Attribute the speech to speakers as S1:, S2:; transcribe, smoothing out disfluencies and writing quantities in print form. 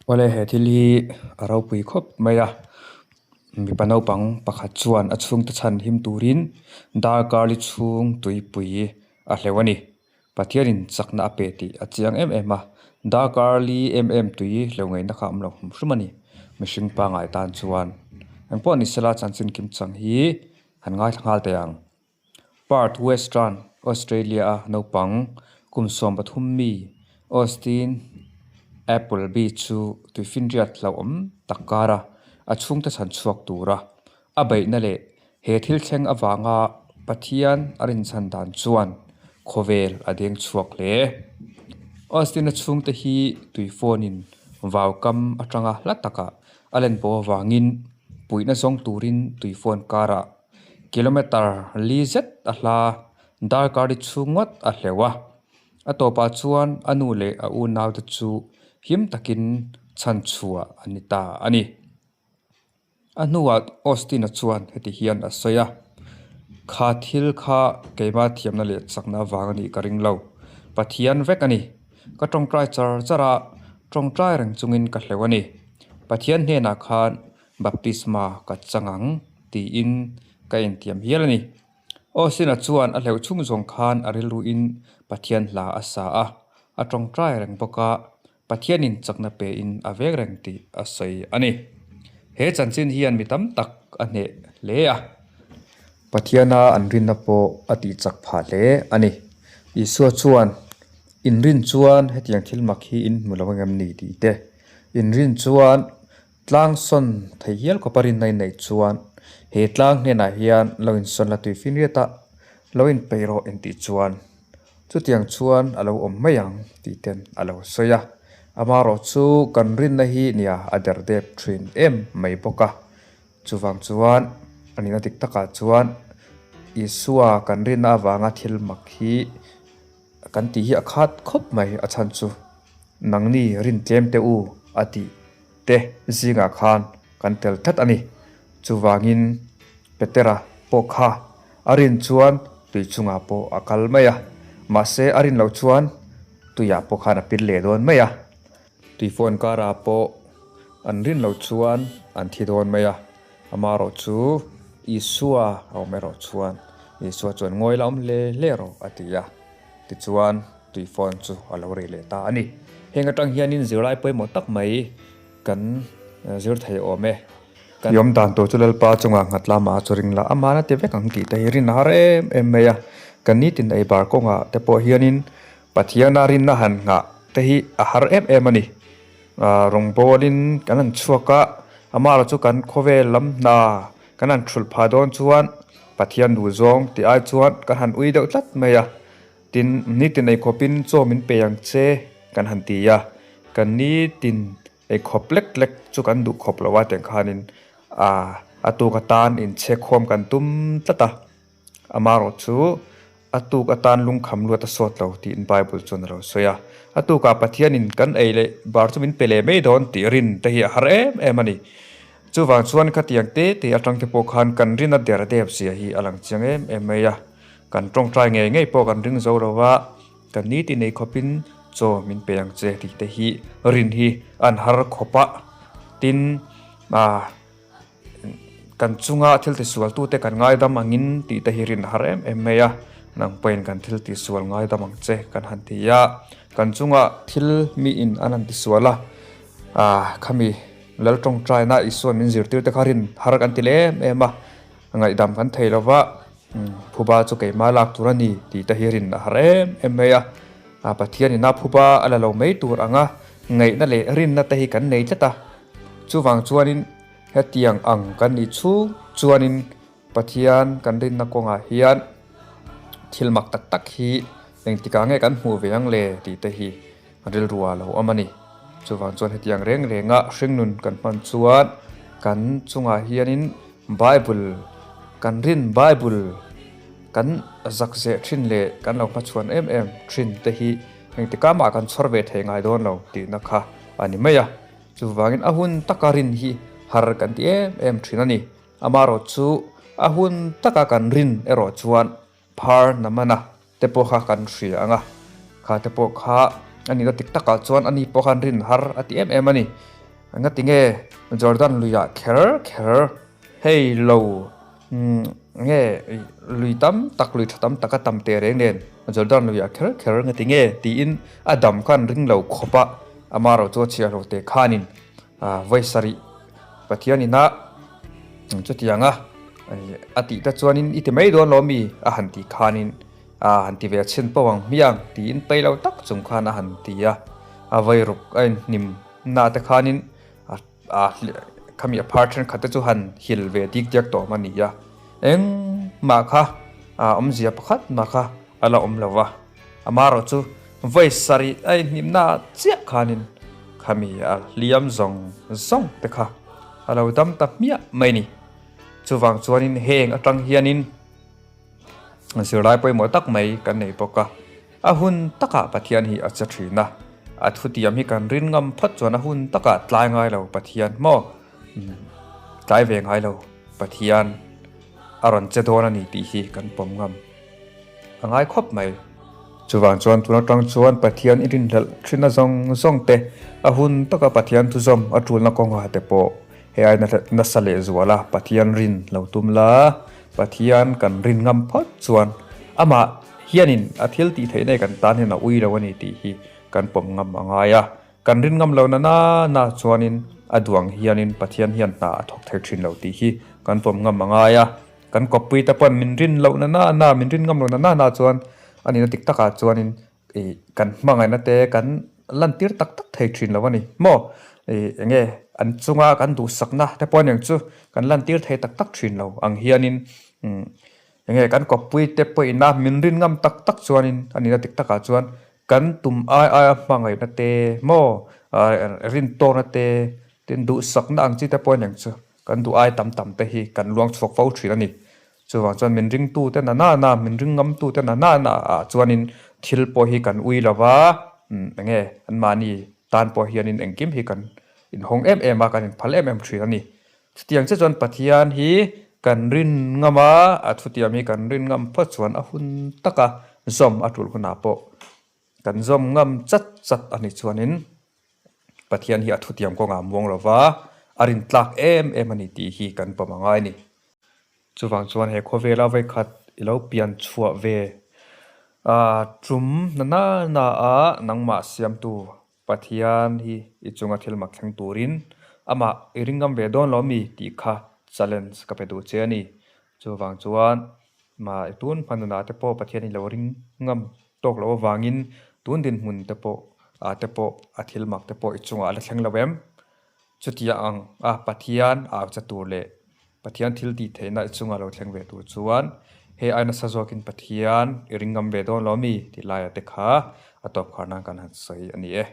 S1: Awle he thil hi a ropui khawp mai a, mipa naupang pakhat chuan a chhungte chhan him turin darkar li chhung tuipui a hleuh a ni. Pathianin chakna a pe tih a chiang em em a, darkar li em em tui hleuh ngaihna kha a awm lo hrim hrim a ni. Mihring pangngai tan chuan engpawh ni sela chanchin kim chang hi han ngaithla nghal teh ang. Perth, Western Australia-a naupang kum 13 mi Austin Appleby chu tuifinriat hlauhawm tak kara a chhungte chhan chhuak tura a beihna leh he thil thleng avanga Pathian a rinchhan dan chuan khawvel a deng chhuak hle. Austin-a chhungte hi tuifawnin vaukam atanga hla takah a len pawh avangin puihna zawng turin tuifawn karah Kilometre li zet a hla darkar li chhung ngawt a hleuh a, a tawpah chuan a nu leh a unaute chu him takin chhan chhuah a ni ta a ni. A hnuah Austin-a chuan heti hian a sawi a, Kha thil kha keimah thiamna leh chakna avang a nih ka ring lo. Pathian vek a ni. Ka tawngtai char char a, tawngtai reng chungin ka hleuh a ni. Pathian hnenah khan Baptisma ka chang ang tiin ka intiam hial a ni. Austin-a chuan a hleuh chhung zawng khan a rilruin Pathian hla a sa a, a tawngtai reng bawk a, Pathianin chakna pein a vek reng tih a sawi a ni. He chanchin hian mi tam tak a hneh hle a. Pathiana an rinna pawh a tihchak phah hle a ni. Isua chuan, Inrin chuan hetiang thil mak hi in hmu lo angem ni tih te, inrin chuan Tlang sawn thei hial khawpa rinna in neih chuan he tlang hnenah hian lo insawn la tui finriat a, lo inpeih rawh intih chuan chutiang chuan a lo awm mai ang tih ten a lo sawi a. Amaherawh chu kan rinna hi nia a der dep thin em mai bawk a, chuvang chuan a nihna dik takah chuan Isua kan rinna avanga thil mak hi kan tih hi a khat khawp mai a chhan chu nangni rin tlem teh u a tih te zingah khan kan tel tlat a ni. Chuvangin Petera pawh kha a rin chuan tui chungah pawh a kal mai a, mahse a rin loh chuan tuiah pawh khan a pil leh dawn mai a. Tui phone karah pawh an rin loh chuan an thi dawn mai a, amaherawh chu Isua a awm erawh chuan Isua chuan ngawi la awm hle hle rawh a ti a. Tichuan tui phone chu a lo rih leh ta a ni. Heng atang hianin zirlai pawimawh tak mai kan zir thei awm e. Kan. I awm dan tur chu Lalpa chungah nghat lama a chu ring la, amahna ti vek ang tih te hi rin a har em em mai a. Kan nitin ei bar kawngah te pawh hianin Pathiana rinna han nghah te hi a har em em a ni. Rawngbawlin kan han chhuak a, amah erawh chu kan khawvel lam hna kan han thulh phah dawn chuan Pathian duh zawng tih ai chuan kan han ui deuh tlat mai a. Tin, nitin eikhawpin chaw min pe ang che kan han ti a, kan nitin eikhawp lek lek chu kan duh khawp lo a tiang khanin a tuk atan inchhekhawm kan tum tlat a. Amaherawh chu a tuk atan lungkham luat a sawt lo tiin Bible chuan a lo sawi a. A tukah Pathianin kan ei leh bar chu min pe leh mai dawn tih rin te hi a har em em a ni. Chuvang chuan khatiang te te atang te pawh khan kan rin a der dep zia hi a lang chiang em em mai a. Kan tawngtai ngei ngei pawh kan ring zo lo va, kan nitin ei khawpin chaw min pe ang che tih te hi rin hi an har khawp a. Tin, ah. Kan chunga thil tisualtute kan ngaidam angin tih te hi rin a har em em mai a, nang pawhin kan thil tisual ngaidam ang che kan han ti a, kan chunga thil miin an han tisual a, ah khami lal tawngtaina Isuan min zirtir te kha rin har kan ti leh em em a, ngaihdam kan thei lo va, phuba chu keimah lak tur a ni tih te hi rin a har em em mai a, Pathianin a phuba a la lo mai tur anga ngaihna leh rinna te hi kan nei tlat a. Chuvang chuanin hetiang ang kan nih chhung chuanin Pathian kan rinna kawngah hian thil mak tak tak hi engtikah nge kan hmuh ve ang le tih te hi rilru a lo awm a ni. Chuvang chuan hetiang reng renga hringnun kan hman chuan kan chungah hianin Bible kan rin Bible kan zak zeh thin leh kan lo hmachhuan em em thin te hi engtikah mah kan chhawr ve thei ngai dawn lo tihna kha a ni mai a. Chuvangin a hun taka rin hi har kan ti em em thin a ni. Amaherawh chu a hun taka kan rin erawh chuan phar namana te pawh kha kan hria ang a, kha te pawh kha a nihna dik takah chuan ani pawh khan rin har a ti em em a ni. Engati nge Jordan luiah kher kher hei lo nge lui tam tak lui tha tam tak a tam teh reng nen Jordan luiah kher kher engati nge tiin a dam khan ring lo khawp a, ama ro chu a chhiar lo teh khanin vawi sarih Pathian ina chutianga a tih te chuanin i ti mai dawn lo mi a han tih khanin a han ti ve chhin pawh ang hmiang tiin pei lo tak chung khan a han ti a, a vawi ruk a inhnim na te khanin a khami a phar thenkhat te chu han hil ve dik diak tawh a ni a, engmah kha a awmzia pakhat mah kha a la awm lo va, amaherawh chu vawi sarih a inhnim na chiah khanin khami a hliam zawng zawng te kha a lo dam ta hmiah mai a ni. Chuvang chuanin heng atang hianin. Zirlai pawimawh tak mai kan nei bawk a, a hun takah Pathian hi a che thin a, a thutiam hi kan rin ngam phawt chuan a hun takah tlai ngai lo Pathian maw? Tlai ve ngai lo Pathian a rawn che dawn a ni tih hi kan pawm ngam a ngai khawp mai. Chuvang chuan tun atang chuan Pathian i rinhlelh thin a zawng zawng te, a hun taka Pathian thuzawm a tulna kawngah te pawh He ai nasa leh zual a, Pathian rin lo tum la, Pathian kan rin ngam phawt chuan amah hianin a thil tih theih nei kan tan hian a ui lo a ni tih hi kan pawm ngam a ngai a. Kan rin ngam lo na na na chuanin a duang hianin Pathian hian hna a thawk thei thin lo tih hi kan pawm ngam a ngai a. Kan kawppui te pawn min rin loh na na na, min rin ngam lo na na na chuan a nihna dik takah chuanin Ih kan hmangaihna te kan lantir tak tak thei thin lo a ni maw? Ih eng nge an chunga kan duhsakna te pawh aniang chu kan lantir thei tak tak thin lo ang hianin umm eng nge kan kawppui te pawhina min rin ngam tak tak chuanin a nihna dik takah chuan kan tum ai aia hmangaihna te maw rin tawkna te tin duhsakna ang chi te pawh aniang chu kan duh ai tam tam te hi kan luang chhuak fo thin a ni. Chuvang chuan min ringtute na na na, min ring ngamtute na na na ah chuanin thil pawh hi kan ui lo va, eng nge anmahni tan pawh hianin engkim hi kan inhawng em em a, kan inphal em em thin a ni. Chutiang che chuan Pathian hi kan rin ngam a, a thutiam hi kan rin ngam phawt chuan a hun taka zawm a tul hunah pawh kan zawm ngam chat chat a ni chuanin Pathian hi a thutiam kawngah muang lo va, a rintlak em em a ni tih hi kan pawm a ngai a ni. Chuvang chuan he khawvela vawikhat i lo pian chhuah ve a tum na na na a nangmah siamtu Pathian hi i chunga thil mak thleng turin amah i ring ngam ve dawn lo mi tih kha challenge ka pe duh che a ni. Chuvang chuan mah i tun hma nunah te pawh Pathian i lo ring ngam tawk loh avangin tun dinhmun te pawh ah te pawh a thil mak te pawh i chungah a la thleng lo em? Chutia ang a Pathian au cha tur leh Pathian thil tih theihna i chunga lo thleng ve tur chuan hei ai nasa zawkin Pathian i ring ngam ve dawn lo mi tih laia te kha a tawp khar nan kan han sawi a ni e.